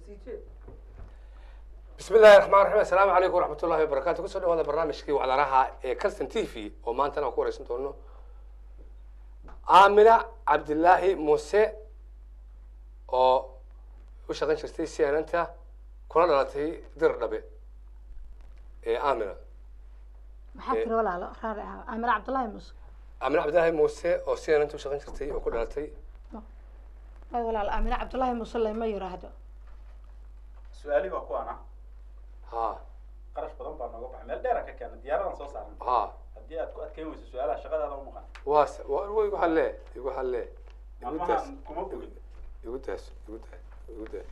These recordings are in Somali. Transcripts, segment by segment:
Sii jeed. بسم الله الرحمن الرحيم، السلام عليكم ورحمة الله وبركاته. Kusoo dhawaada barnaamijkii wacdaraha ee Kalsan TV oo maantana aan ku wareysan doono Aamina Cabdilaahi Muuse oo u shaqayn jirtay CNN-ta kuna dhalatay Dir Dhabe ee Aamina. Maxaa tiri, walaalo? Raali ahaa, Aamina Cabdullaahi Muuse. Aamina Cabdilaahi Muuse oo CNN-ta u shaqayn jirtay oo ku dhalatay. Ay walaalo, Aamina Cabdullaahi Muuse layma yiraahdo. Su-aali waa kuwaana. Ha. Qarash badan baa nooga baxay, meel dheeraan ka keena, diyaaradan soo saaran. Ha. Haddii aad ku adkeyn weyso su-aalaha, shaqadaada u maqan. Waas wa igu halle, igu halle, igu daas. Maalmahan kuma bogin. Igu daas, igu daas, igu daas.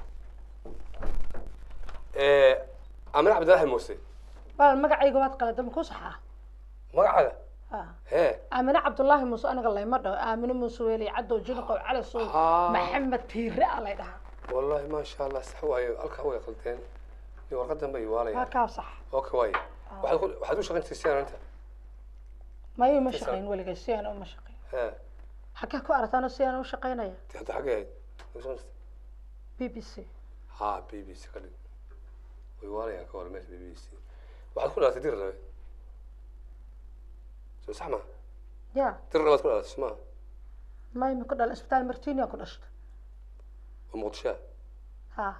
Aamina Cabdilaahi Muuse. Walaal, magacayga waad qalada, ma ku saxaa? Magacaada? Ha. Hee. Aamina Cabdullaahi Muuse aniga layma dhaho. Aamino Muuse Weeli Cadow Jiniqow Calasow Maxamed Tiire a lay dhahaa. Wallahi ma sha Allah, sax waayo, halkaa way qaldeen iyo warqadan bay waa waalayaan. Kaa sax. Okay, waayo waxaad u shaqayn jirtay CNN-ta? Mayu, ma shaqayn weligay, si aan uma shaqayn. Hee. Xagee ku aragtaano si aan u shaqaynaya? Dee hadda xaggee ahayd u shaqayn jirtay? BBC. Ha, BBC ka dhig, way waalayaan ka war meesha BBC. Waxaad ku dhalatay Dir Rabe, soo sax ma? Ya. Dir Rabaad ku dhalatay, soo maha? May, ma ku dhala, isbitaal Martinia ku dhashta. Oo Muqdishoa? Ha.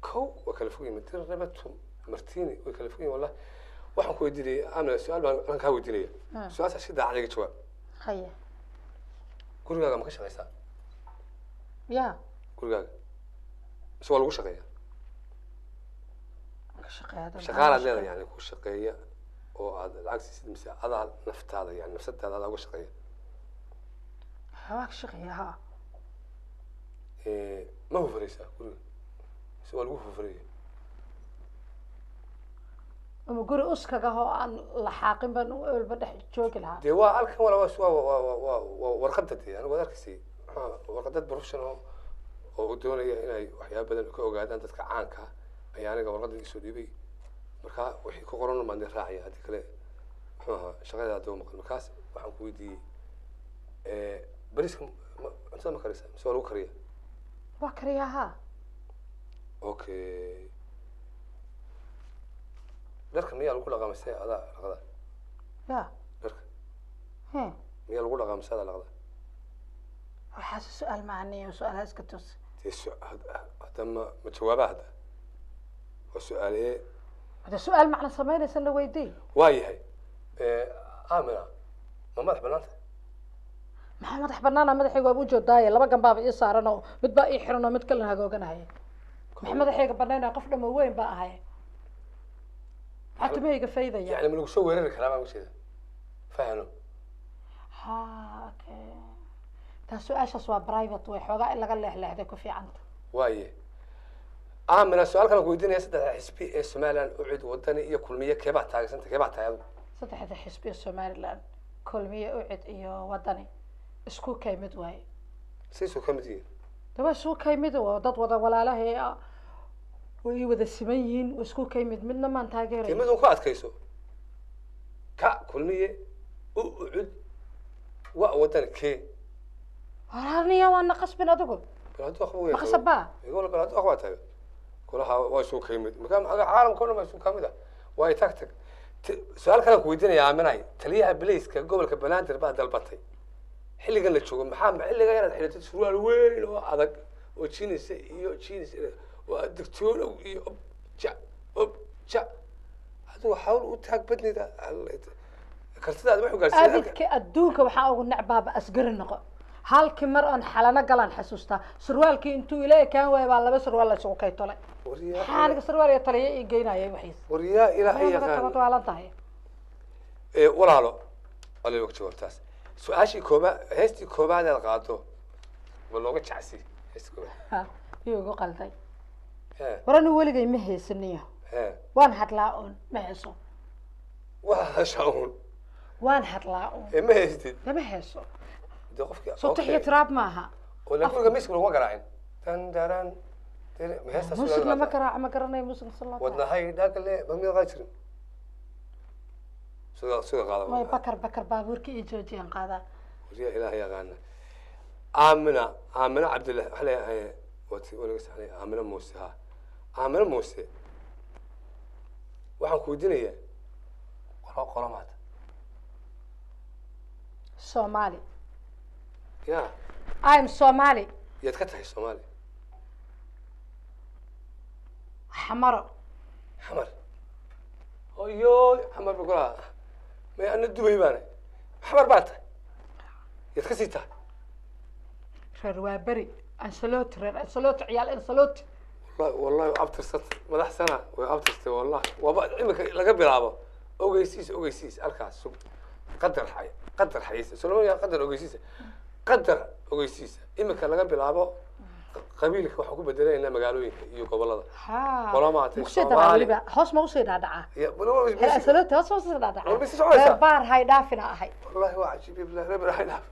Kow, waa kala fog yihiin Dir Rabe to Martini, way kala fog yihiin. Wallahi waxaan ku weydiinayay Amina, su-aal baan aan kaa weydiinaya. Su-aasha si daacad iga jawaab. Haye. Gurigaaga ma ka shaqaysaa? Ya. Gurigaaga mise waa lagu shaqeeyaa? Ka shaqeeya. Shaqaalaad leedahay, yani ku shaqeeya oo aad lacag siisid, mise adaa naftaada, yani nafsadaada adaa uga shaqeeya? Waa ka shaqeeya, ha. Ma hufareysaa guriga mise waa lagu hufaraya? Ama guri uskaga oo aan la xaaqin baan walba dhex joogi lahaa. Dee waa halkan wala waa warqadda, dee anigu waad arkaysay, maxaa warqadad professional oo doonaya inay waxyaaba badan ka ogaadaan dadka caanka ah ayaa aniga warqadda isoo dhiibay. Marka wixii ku qoran baan dee raacaya, haddii kale muxuu ahaa shaqada adoo maqan. Markaas waxaan ku weydiiyey, bariiska cuntada ma karaysaa mise waa lagu kariya? Waa kariyaa, ha. Okay, dharka miyaa lagu dhaqaa mise adaa dhaqda? Ya. Dharka he miyaa lagu dhaqaa mise adaa dhaqda? Waxaas su-aal macaniyo, su-aalaha iska toos. Dee hadda ma jawaabaa? Hadda waa su-aal ee. Hada su-aal macna samaynaysa na weydii. Waa yahay. Aamina, ma madax banaanta? Maxaa madax banaana? Madaxayga waaba ujoodaaye, laba gambaaba ii saaran oo mid baa ii xiran oo mid kalena hagooganaya. Maxaa madaxayga banaynaya? Qof dhamo weyn baa ahay, maxaa timahayga faydaya? Yani ma lagu soo weerari karaa baan ujeeda, fahano. Ha, okay, taa su-aashaas waa private, way xoogaa in laga leexleexday ku fiicanta. Waaye Aamina, su-aal kalan ku weydiinaya: saddexda xisbi ee Somaliland, UCID, Wadani iyo Kulmiye, keebaa taageersanta, keebaa tahay adigu? Saddexda xisbi ee Somaliland, Kulmiye, UCID iyo Wadani, isku kay mid waaye. Saysoo ka mid yihiin? De waa isku kay mid oo dad wada walaalahay ah, way wada siman yihiin, waa isku kay mid, midna maan dee taageeraya. Mid un ku adkayso: ka Kulmiye, u UCID, wa Wadani, kee? Walaalniya, waana qasbin adigu. Bal hadduu aqba wey. Ma qasab baa? Iga bal hadduu aqbaa tahay kulaha, waa isugu ka yimid. Marka maxaa caalamka o dhan baa isugu kamid ah? Waayo, tag tag. Su-aal kalan ku weydiinaya Aaminay: taliyaha bilayska gobolka Banaadir baa dalbatay xilligan la joogo, maxaa ma xilliga inaad xidhatid surwaal weyn oo adag oo jeans iyo jeans oo aad digtoonow iyo ob ja ob ja, adigu hawl u taag badnida, kartidaada waxu gaarsiin. Abidka adduunka waxaa ugu necbaaba asgari noqo. Halkii mar oon xalano galaan xasuustaa, surwaalkii intuu ila ekaan waaya baa laba surwaal la isugu kay tolay. Maxaa aniga surwaal iyo taliya ii geynaya waxiis? Waryaa, Ilaahay yaqaan. Waalan tahay. Walaalo, alla og jawaabtaas. Su-aashii koobaad, heestii koobaad aad qaado ma looga jacsi heestii koobaad? Ha, yuu igu qalday. He. War anigu weligay ma heesaniyo. He. Waan hadlaa uun, ma heeso. Waa hadashaa uun? Waan hadlaa uun. Ee ma heystid? Lama heeso. Dee qofkii soo tix iyo tiraab maaha. Oo la guriga miiska laguma garaacin dan daran ma heestaas? Muusig lama garaaco, ma garanayo muusig si loo garaaco. Wadnahay dhagle ma mid qaadi jirin, sida qaada. May, bakar bakar baabuurka iyo joojiyaan qaadaa. Wariya, Ilaah yaqaana. Aamina, Aamina Cabdillah, waxaa leeyahay wati walaga saxnay Aamina Muuse. Ha, Aamino Muuse, waxaan ku weydiinayaa qolo qolo maata. Somali. Ya. I'm Somali. Yaad ka tahay Soomaali? Xamaro. Xamar, oyo Xamar ba kulaha may, ana Dubay baana, Xamar baa tahay, yaad ka sii tahay? Reer Waaberi, Ansaloti, reer Ansaloti, ciyaal Ansaloti. Wallahi wallahi abtirsat madax sana way abtirtay, wallahi. Waaba imika laga bilaabo ogeysiis, ogeysiis halkaas sug, qadar xay, qadar xayis Soomaaliya, qadar ogeysiis, qadar ogeysiis. Imika laga bilaabo qabiilka waxaan ku bedelaynaa magaalooyinka iyo gobolada. Ha. Qolo maatay, Mukusii daraa. Soomaali. Weliba hoos ma usii dhaadhacaa? Ya. Reer Ansaloti hoos ma usii dhaadhacaa? War, ma sii soconaysaa? Reer Baar hay dhaafina ahay. Wallahi waa cajiib billah, reer Baar dhaaf,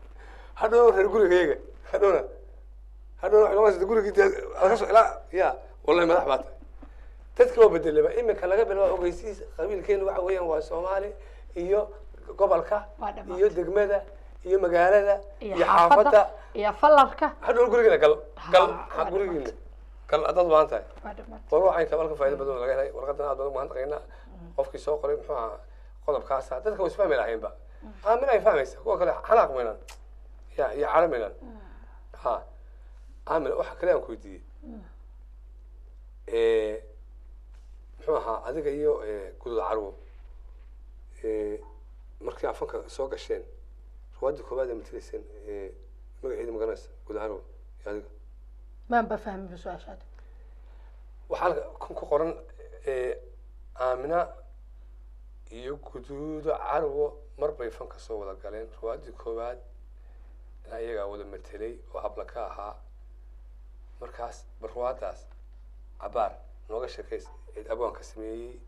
hadhow reer gurigayaga, hadhowna hadhowna waxay noqonaysaa gurigii dee laga soo ilaa ya. Wallahi madax baa tahay, dadka waa bedelaba. Imika laga bilaabo ogeysiis, qabiilkeenu waxa weeyaan waa Soomaali iyo gobolka Waa dhammaatay. iyo degmada iyo magaalada iyo iyo xaafadda xaafadda iyo fallarka. Hadhow gurigeena gal gal. Ha, waa gurigeena gal haddaad u baahan tahay. Waa dhammaatay. War waxay tahay halka faa'iido badan oo laga helay warqadan, aad baan ugu mahadnaqaynaa qofkii soo qoray. Muxuu ahaa qodobkaasa? Dadka way isfahmi lahaynba, Aamin ay fahmaysa, kuwa kale xanaaq maynan ya iyo caro maynan. Ha, Aamin, waxa kale aan ku weydiiyey, muxuu ahaa adiga iyo Gudud Carwo markii afanka soo gasheen, ruwaaddii koowaad ee matalayseen, magaceeda magaranaysa, Gudud Carwo iyo adiga? Maanba fahminba su-aashaada. Waxaa halka kun ku qoran Aamina iyo Guduudo Carwo mar bay fanka soo wada galeen, ruwaaddii koowaad ilaa iyagaa wada matelay oo habla ka ahaa. Markaas bal ruwaaddaas cabaar nooga sheekays, cid abwaanka sameeyey,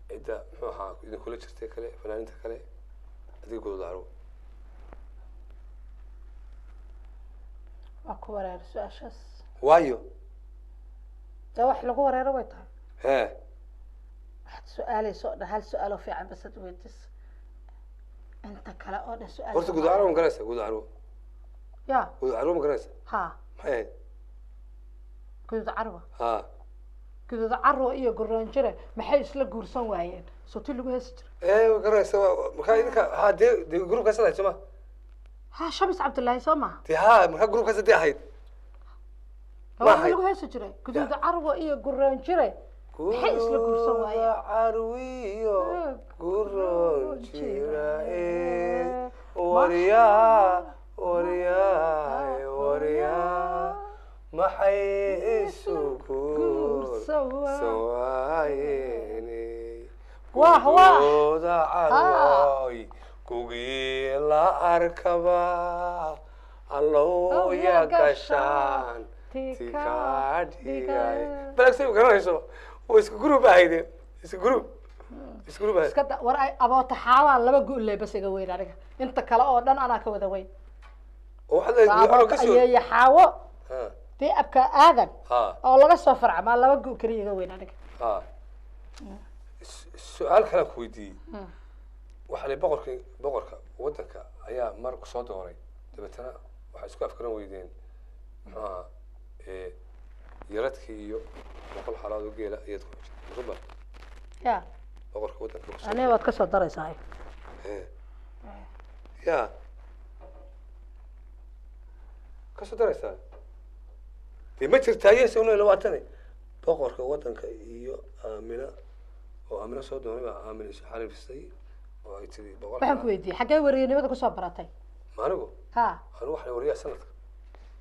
cidda muxuu ahaa idinkula jirtay kale, fanaaninta kale, adiga Guduudo Carwo. Waa ku wareer su-aashaas. Waayo? Dee wax lagu wareero way tahay. Hee. Waxaad su-aalayso oo dhan hal su-aal oo fiican basad weydiis, inta kale oo dhan su-aal. Horta Guduudo Carwo ma garanaysa? Guduudo Carwo? Ya. Guduudo Carwo ma garanaysa? Ha. Maxay ahayd? Guduud Carwo. Ha. Guduud Carwo iyo Goroonjire maxay isla guursan waayeen? Soo ti lagu heesi jira. Ee, ma garanaysa markaa idinka ha dee gruubkaas ahayd soo ma? Ha, Shamis Cabdullaahi soo maha? Dee ha, markaa gruubkaas dee ahayd ma Waxa ahayd. lagu heesi jiray Guduud Carwo iyo Goroonjire maxay isla guursan waayeen? Carwiyo guroon jira ee waryaa waryaa waryaa maxay isu guursan guursan waayeen? Wah, wah. Guduuda Carwoy kugii la arkaba allow ya gashaan tika dhigay. Balagsay garanayso, waa isku group ahaydeen, isku group, isku group ahayd. Iska da war ay aboota xaawaa laba gu'le bas iga weyn aniga, inta kale oo dhan anaa ka wada weyn. Oo waxaad leedahay Waa Guduud Carwo ka aboota soo ayeeye Xaawo ha dee abka Aadan ha oo laga soo farcamaa laba gu' keliya iga weyn aniga. Ha, su-aal kalaan ku weydiiyey. Waxaa la boqorkii, boqorka waddanka ayaa mar kusoo dooray, dabeetana waxay isku afkaran weydeen muxuu ahaa yaradkii iyo 100 xalaad oo geela ayaad ku jirtay ruba. Ya. Boqorka waddanka kusoo Aniga waad ka soo daraysaa. Ya, kasoo daraysaa dee ma jirtaa? Yes una labaatane boqorka waddanka iyo Aamina oo Aamina soo doonay baa Aamina isu xariifisay oo ay tiri 100. Waxaan ku weydiiyey xaggee weriyanimada kusoo baratay? Ma anigu? Ha. Anigu waxaan wariyaha sanadka.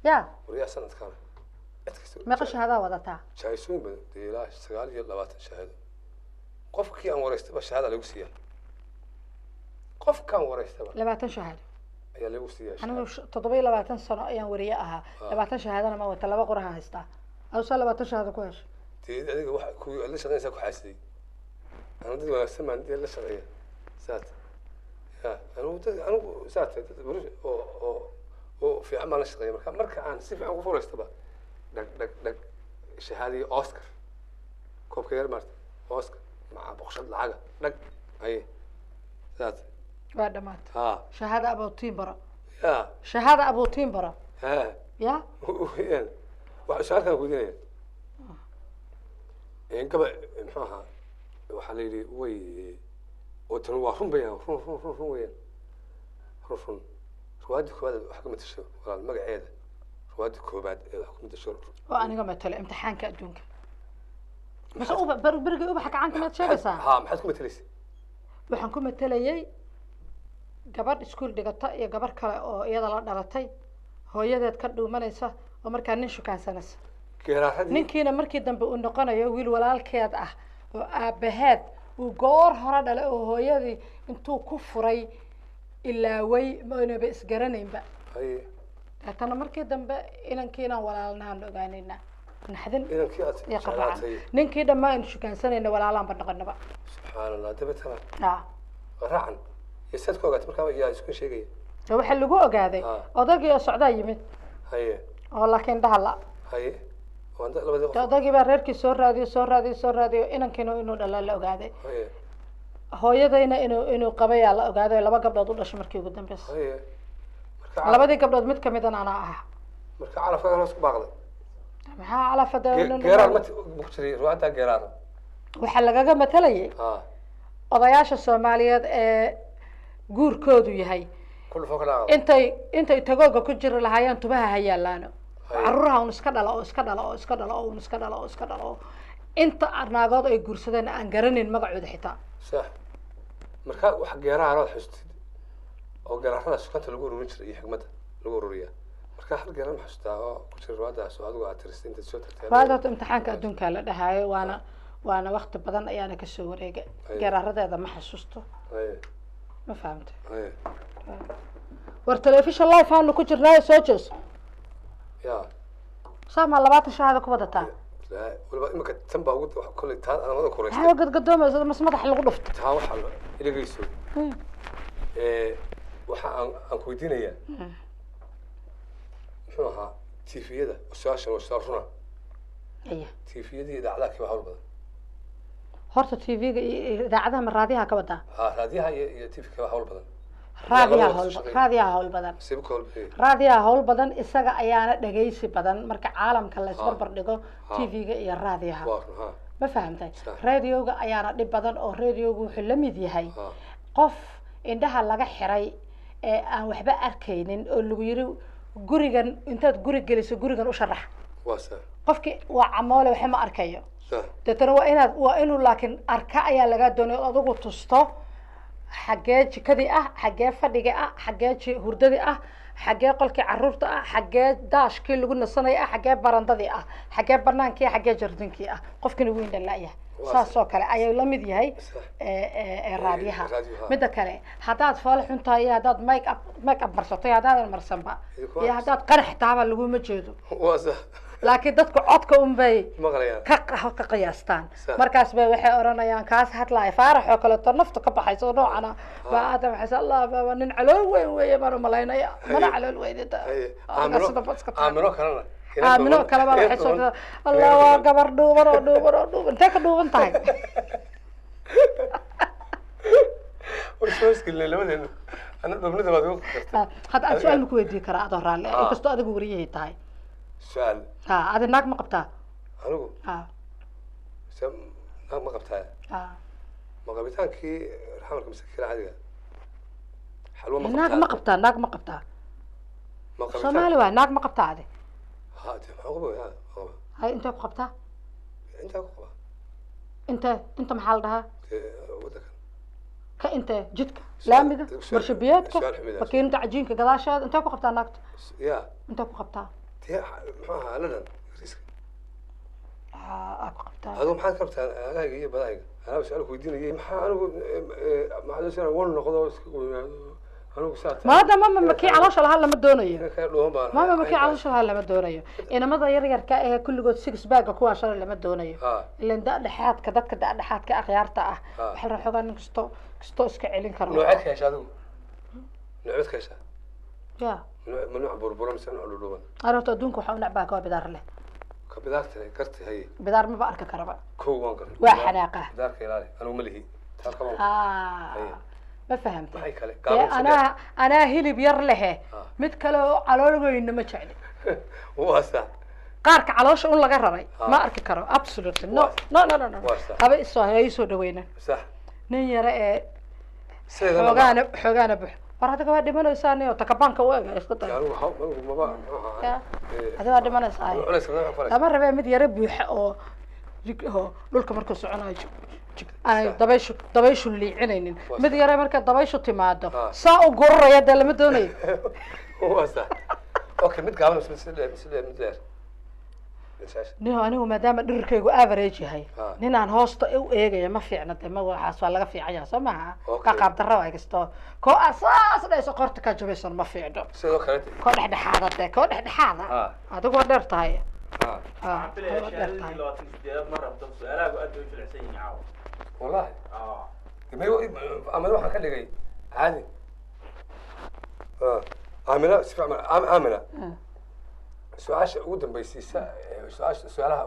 Ya. Wariyaha sanadkana cid kasta. Meeqa shahaadaa wadataa? Shahaadooyin badan dee, ilaa 29 shahaado. Qofkii aan waraystaba shahaada lagu siiyaa, qofkaan waraystaba 20 shahaado ayaa lagu siiyaa Anigu shahaado. 27 sano ayaan weriye ahaa, 20 shahaadana ma wata, laba qoraha haystaa. Awsaa 20 shahaado ku hesho? Dee adiga wax kuwii aad la shaqeynaysaa ku xaasidey. Anu dad wanaagsan baan dee la shaqeeya saat ya, anigu dad, anigu saat dad barush oo fiican baan la shaqeeya. Marka aan si fiican ugu furaystaba dhag dhag dhag, shahaadii Oscar, koobka yar maarta, Oscar maca boqshad lacaga dhag aye saat. Waa dhamaatay. Ha. Shahaada abootiin baro. Ya. Shahaada abootiin baro. Ha. Ya. Weyaan waxa su-aalkaan ku weydiinaya. Gaba muxuu ahaa, waxaa la yidhi way oo tan waa run bayaan, run run run run weeyaan, run run. Ruwaaddii koowaad wax ka matasho walaal, magaceeda ruwaaddii koowaad ee wax ka matasho Oo aniga matalo Imtixaanka Adduunka mase uba berigii Ubaxa Gacanka maad sheegaysaa? Ha, maxaad ku matalaysay? Waxaan ku matalayay gabadh iskuul dhigata iyo gabarh kale oo iyada la dhalatay, hooyadeed ka dhuumanaysa oo markaa nin shukaansanaysa. Geeraaradii. Ninkiina markii dambe uu noqonayo wiil walaalkeed ah oo aabaheed uu goor hore dhalay oo hooyadii intuu ku furay ilaaway, maynaba isgaranaynba. Haye. Deetana markii dambe inankiinaan walaalnahaan ogaanayna, naxdin inankii aad iyo qaraacan. Jeclaatay. Ninkii dhammaa aynu shukaansanayna walaalaanba noqonaba. Subxaan Allah, dabeetana a raacan iyo saad ku ogaatay markaa yaa isku sheegaya? De waxaa lagu ogaaday odaygii oo socdaa yimid. Haye. Oo laakiin dhahala. Haye, waan labadii de qof. Odaygii baa reerkii soo raadiyo, soo raadiyo, soo raadiyo, inankiina inuu dhalaa la ogaaday. Haye. Hooyadayna inuu qabayaa la ogaaday oo laba gabdhood u dhashay markii ugu dambeysay. Haye, marka Labadii gabdhood mid kamidana anaa ahaa. Marka calafkaaga hoos ku baaqday. Maxaa calafada? Geeraar ma ma ku jiray ruwaaddaa geeraar? Waxaa lagaga matalayay odayaasha Soomaaliyeed ee guurkoodu yahay kullu foo ka dhaaqda. Intay tagooga ku jiri lahaayeen tubaha ha yaalaano. Haye. Caruuraha un iska dhala oo iska dhala oo iska dhala oo un iska dhala oo iska dhala oo inta naagood ay guursadeen aan garanayn magacooda xitaa. Sax. Marka wax geeraaraad xustid oo geeraarada sukanta lagu ururin jiray iyo xigmadda lagu ururiyaa, marka hal geeraar ma xustaa oo ku jira ruwaaddaas oo adigu aad tiristay intaad soo tagtay? Raada horta Imtixaanka Adduunka la dhahaayo, waana waqti badan ayaana kasoo wareegay. Haye. Geeraaradeeda ma xasuusto. Haye. Ma fahamtay? Haye. War telefishin live aanu ku jirnaayo, soo jees. Ya. Saamaa 20 shahaada ku wadataa? Laa, waliba imika tan baa ugu kolley taa aan wada kuraystay. Maxaa gadgadoomaysa mas madaxa lagu dhufto? Taa waxaa iligayso waxa aan ku weydiinayaa muxuu ahaa TV-yada, su-aashan waa su-aal runa. Aya. TV-yada iyo idaacadaha kiiba hawl badan? Horta TV-ga iyo idaacadaha ma raadiyaha ka wadaa? Ha, raadiyaha iyo TV kiiba hawl badan. Raadiyaha Labadaba hawl shaqeeya. Raadiyaha hawl badan. Siba ka hawl badan. Raadiyaha hawl badan, isaga ayaana dhegaysi badan marka caalamka la isbarbar dhigo TV-ga iyo raadiyaha. Waa run, ha. Ma fahamtay? Sax. Radioga ayaana dhib badan oo radiogu wuxuu la mid yahay qof indhaha laga xiray ee aan waxba arkaynin oo lagu yiri gurigan intaad guri geliso gurigan u sharax. Waa sax. Qofki waa camoole, waxba ma arkayo. Sax. Deetana waa inuu laakiin arka ayaa lagaa doonaya oo adigu tusto xaggee jikadii ah, xaggee fadhigii ah, xaggee hurdadii ah, xaggee qolkii caruurta ah, xaggee daashkii lagu nasanaya ah, xaggee barandadii ah, xaggee banaankii ah, xaggee jardinkii ah. Qofkina wuu indhala'yahay. Waa Saas oo kale ayuu la mid yahay Sax. ee raadiyaha. Raadiyaha. Midda kale, haddaad fool xun tahay iyo haddaad make up marsato iyo haddaadan marsanba Idinku iyo haddaad qarax tahaba laguma jeedo. Waa sax. Laakiin dadku codka unbay maqlayaan. ka qiyaastaan. Sax. Markaas bay waxay odhanayaan kaas hadlaaya Faarax oo kaleeto naftu ka baxayso oo noocana baa aadam waxay Allah baa nin calool weyn weeye baan umalaynaya, mana calool weynida. Haye. Adiga Aamino sida baska tahay. Aamino kalena. Aamino kaleba waxay soo tirtaa, Allah waa gabar dhuuban oo dhuuban oo dhuuban, intee ka dhuuban tahay? Way soo isgelinay labadeena, ana dhubnida baad igu kartay. Hadda aan su-aal ma ku weydiin karaa adoo raalli ah, inkastoo adigu wariyahii tahay? Su-aal. Ha, adi naag ma qabtaa? Anigu? Ha. Se naag ma qabtaa? Ha. Ma qabitaankii xamalka mise kila caadiga xalwo ma Naag ma qabtaa? Naag ma qabtaa? Ma qabitaan. Soomaali waay, naag ma qabtaa adi? Ha, dee maxaan qaba? Ha, qaba. Hay, intee ku qabtaa? Intaa ku qaba. Intee? Inta maxaa la dhahaa? Dee waddankan. Ka intee? Jidka laamiga, marshabiyeedka, su'aal xumid ah. Makiinada cajiinka gadaasheeda, intee ku qabtaa naagta? Ya. Intee ku qabtaa? Dee muxuu ahaa London, Ingiriiska. Aa ku qabtaa. Adigu maxaad ka qabtaa naagahayga iyo badahayga? Anaa su-aal ku weydiinayay, maxaa anigu maxaa doonaysaa wan noqdo oo iska weynaado anigu saa tahay. Maada mama makii caloosha lahaa lama doonayo. Inankaa dhuuban baan. Mama makii caloosha lahaa lama doonayo. Inamada yaryarka ee kulligood six bagga kuwaa shalay lama doonayo. Ilan da dhexaadka dadka da dhexaadka akhyaarta ah waxaa la rabaa xoogaa nin kasto iska celin karo. Nooceed ka hesha adigu? Nooceed ka hesha? Ya. Ma nooc burbura mise nooc dhudhuuban? Ana horta adduunka waxaa u necbaa kaba bidaar leh. Ka bidaarta gartay, haye. Bidaar maba arki karaba. Kow waan gartay. Waa xanaaqa. Bidaarka ilaali, anigu ma lihi taal kaban. Haye. Ma fahamtay? Maxay kale? Dee Gaaban mise? Anaa hilib yar lehe, mid kale oo calool weyna ma jecli. Waa sax. Qaarka caloosha un laga raray Ah. ma arki karo, absolutely no. Waa. No, no, no, no. Waa sax. Haba isoo ha isoo dhaweyna. Sax. Nin yare ee Sideedana xoogaana xoogaana bux war adiga waa dhimanaysaa niyo takabaanka u eg isku day. Anigu anigu maba muxuu ahaa. Ya. Adiga waa dhimanaysaa. Culays badan waxaan falaysaa. Lama rabee mid yare buuxa oo jig oo dhulka markuu soconayo jig jig aanay Sax. dabayshu liicinaynin. Waa Mid sax. yare marka dabayshu timaado Ah. saa u gururaya dee lama doonayo. Waa sax. Okay, mid gaaban mise mid dheer, mise dheer, mid dheer. Saas. Niyo anigu maadaama dhirirkaygu average yahay, Ah. ninaan hoosta u eegaya ma fiicna dee, ma waxaas waa laga fiican yahay soo maaha? Okay. Ka qaab darro ay kasto koo asaas dhayso qorta ka jabaysan ma fiicno. Sidoo kale. Koo dhexdhexaada dee, koo dhexdhexaada. Ah. Adigu waa dheer tahay. Ah. Ah, Waxaan filayaa waa dheer tahay. shahaadadii 28aad ma rabto, su-aalahaagu aad bay u jilicsan yihiin caawa. Wallahi. Ah. May Aamina waxaan ka dhigay caadi. Ah. Aamina si fiican Aamina. Su-aasha ugu dambaysiisa su-aasha su-aalaha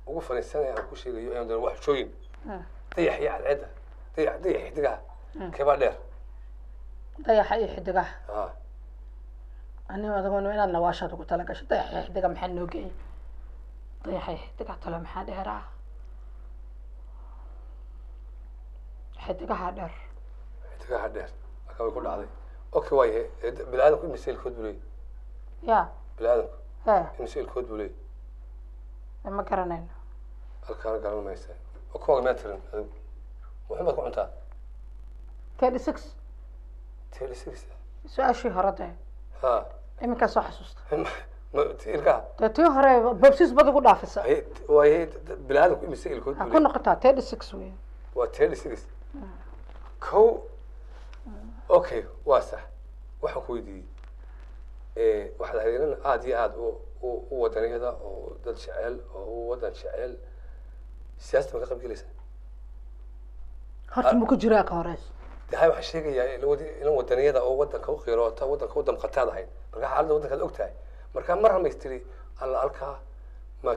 ugu fariisanaya aan ku sheegayo ayaan doonaa wax xujooyin. Dayax iyo cadceedda. Dayax xidigaha. Keebaa dheer? Dayaxa iyo xidigaha? Ah. Anigu adiguna inaad nawaashaad ugu tala gasho. Dayaxa iyo xidiga maxaa noo geeyay? Dayaxa iyo xidigaha talo maxaa dheeraa? Xidigaha dheer. Xidigaha dheer. Halkaa way ku dhacday. Okay, waa yahay. Bini'aadamku imise ilkood buu leeyahay? Ya. Bini'aadamku he imise ilkood buu leeyahay? Ma garanayno. Halkaana garan maysa. Oo kuwaaga miyaa tirin adigu? Muxuu baad ku cuntaa? 36. 36. Su-aashii hore dee. Ha. Iminkaa soo xasuusta. Ilkaha. Dee tii hore bobsis bad ugu dhaafisa. Waa yahay, bini'aadamku imise ilkood Ha buu ku leeyahay? noqotaa 36 wey. Waa 36. Kow. Okay, waa sax. Waxaan ku weydiiyey waxaad ahayd inan aada iyo aada u wadaniyada oo dad jecel oo u wadan jecel. Siyaasada ma ka qayb gelaysa? Horta ma ku jiraa ka horeys? Dee hay, waxaan sheegayaa inan wadaniyada oo wadanka u qiiroota, wadanka u damqataad ahayd. Marka xaaladda wadankaad og tahay, marka mar hamaystiri alla halkaa ma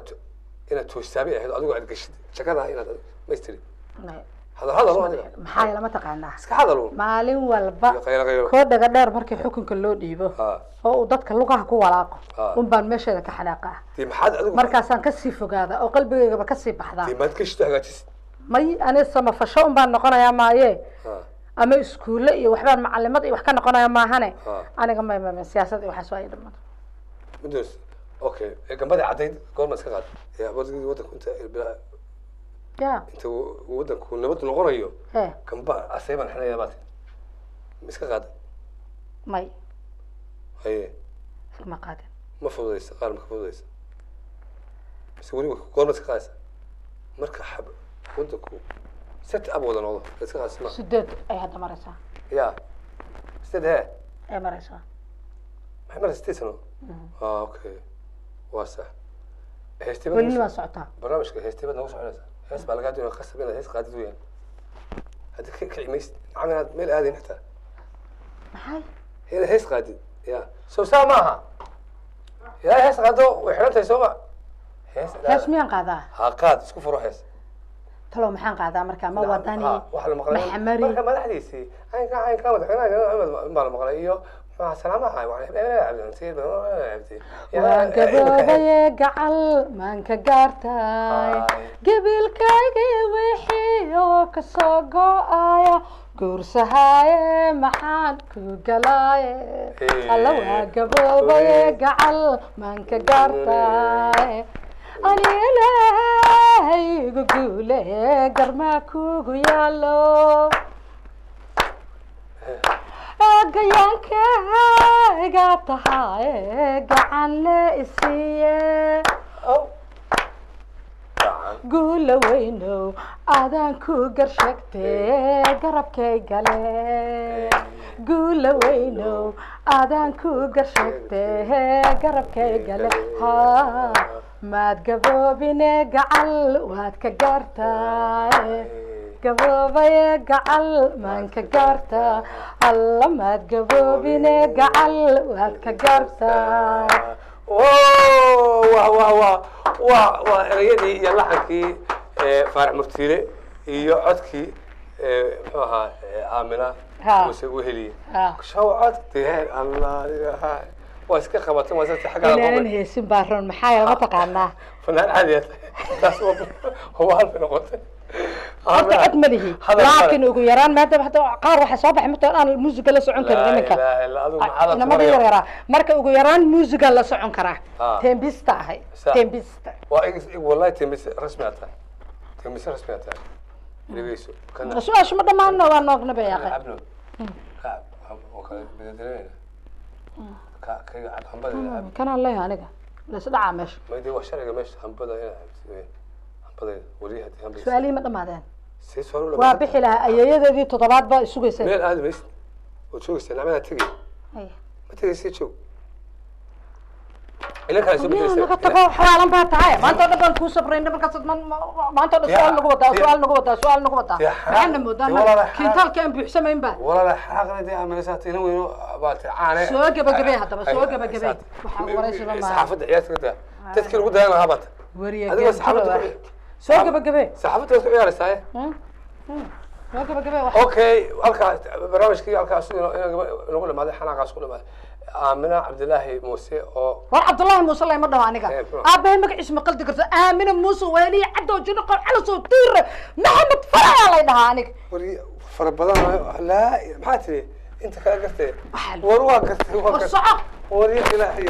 inaad toostaabay ahayd adigu aad geshid jagada inaad maystiri. May. Hadal hadal un adiga. Maxaa lama taqaanaa? Iska hadal un. Maalin walba iyo qaylo qaylo. Koo dhaga dheer markii xukunka loo dhiibo ha oo uu dadka lugaha ku walaaqo Ah. un baan meesheeda ka xanaaqa ah. Dee maxaad adigu Markaasaan kasii fogaada oo qalbigaygaba kasii baxdaa. Dee maad geshid oo hagaajisid? May, ani samafasho un baan noqonayaa maaye. Ha. Ama iskuulle iyo waxbaan macalimad iyo wax ka noqonaya maahane. Ah. Aniga may may may siyaasad iyo waxaas waa ii dhamaado. Midoos. Okay, gambadii caddayd goorma iska qaad? Ee wadanku inta Ya. inta uu wadanku nabad noqonayo he gamba asay baan xidhanayaa baad ma iska qaad? May. Haye. Iskama qaadin. Ma fududaysa qaar, ma ka fududaysa mise weli goorma iska qaadaysa? Marka xab wadanku set up wada noqdo iska qaadaysa ma? 8 ay hadda maraysaa. Ya, 8 hee? Ay maraysaa. Maxay maraysa? 8 sano. Ah, okay, waa sax. Heestay baad Welina waa socotaa. Barnaamijka heestay baad nagu soconaysaa. Hees baa lagaa doonaya, qasab inaad hees qaadid weeyaan. Haddii ka kici maysid nacam inaad meel aadayn xitaa. Maxay? Inaad hees qaadid ya soo saa maaha. Yaa hees qaado, way xidhan tahay sooma hees? Hees miyaan qaadaa? Ha, qaad, isku furo hees. Talow maxaan qaadaa markaa? Ma wadani? Ha, waxa la maqlay maxamari. Marka madaxdiisii caynka caynka madaxweynaha baa la maqlay iyo muxuu salaamaha. Waan gaboobaye gacal maanka gaartaay. Ay. Gebilkaygii wixii oo kasoo go-aya guursahaaye maxaan ku galaaye? Alla waa gaboobaye gacal maanka gaartaay, anilahaygu guule garmaa kugu yaalo gayaankayga tahaye gacan le isiiye. Guula weynow adaan ku garsheegtee garabkay gale. Guula weynow adaan ku garsheegtee garabkay gale. Ha maad gaboobine gacal waad ka gaartaay. Gaboobaye gacal maan ka gaartaa, alla maad gaboobine gacal waad ka gaartaa. Wa wa wa wa waa ereyadii iyo laxankii Faarax Murtiile iyo codkii muxuu ahaa Aamina Ha. Muuse Weheliye. Ha. Shaw cod dee allah. Waa iska qabatay, waa iska xaggaa Inaanan heesin baa roon, maxaa yeele mataqaanaa fanaan caadi ah tahay. Taas waa halfay noqotay. Horta cod ma lihi, Hadal male. Laakiin ugu yaraan maadaama hadda qaar waxaa soo baxay mata aan muusiga la socon karin Laa iminka ilaaha illa adigu, maxaa la inamada tumanaya? Yar yaraa marka ugu yaraan muusiga la socon karaa. Ah. Tembista ahay. Sax. Tembista. Waa wallahi timis rasmi aad tahay, timis rasmi aad tahay. Dhegeyso kana. Su-aashu ma dhammaanna, waa noognaba yaaqe. Cabno kacab oo kale bedelinayna ka kaga cab hambada ina cab. Kanaan leeyahay aniga laisdhacaa meesha. Ma dee waa sharciga meesha, hambada ina cabtid wey, hambadayda weli haddii hambada Su-aalihii ma dhammaadeen? Si soo Waa bixi lahaa, ayeeyadeedii toddobaad baa isugaysa. Meel aadi maysid oo joogaysa nacmadaa tegay. Haya. Ma tegaysa, joog ilan kale soo Miyaa naga bedelaysa. tago, xawaalan baa tahay. Maanta oo dhan baan kuu sabrayna, markaas maanta oo dhan su-aal nagu wadaa, su-aal nagu wadaa, su-aal nagu wadaa. Dee maxaana moodaa dee walaalaha xanaaq- kiintaalka aan buuxsamayn ba. Walaala xaaqna dee aaminaysaa ina weyno baa ti caane. Soo gabagabee haddaba, soo gabagabee. Waxaa waraysiba maaha. Saxaafadda ciyaarta ka daa, dadkii lagu daayan lahaa baata. Wariye Adigoo saxaafadda geerjiro ah. Soo gabagabee. Saxaafadda waad ku ciyaaraysaa. Soo gabagabee wax. Okay, halkaa barnaamijkii halkaas inagu dhamaaday, xanaaqaas ku dhamaaday. Aamina Cabdilaahi Muuse oo War Cabdullaahi Muuse layma dhaho aniga. Eh, muxuu? Aabbahay magaciisa ma qaldi karto. Aamina Muuse Waaliye Cabdo Jinoqo Calasow Tiire Maxamed Farayaa lay dhahaa aniga. Wari fara badan laa maxaa tiri inta kala gartay? Waxaa War waa gartay, waa War gartay. soco. War ya ilaahay.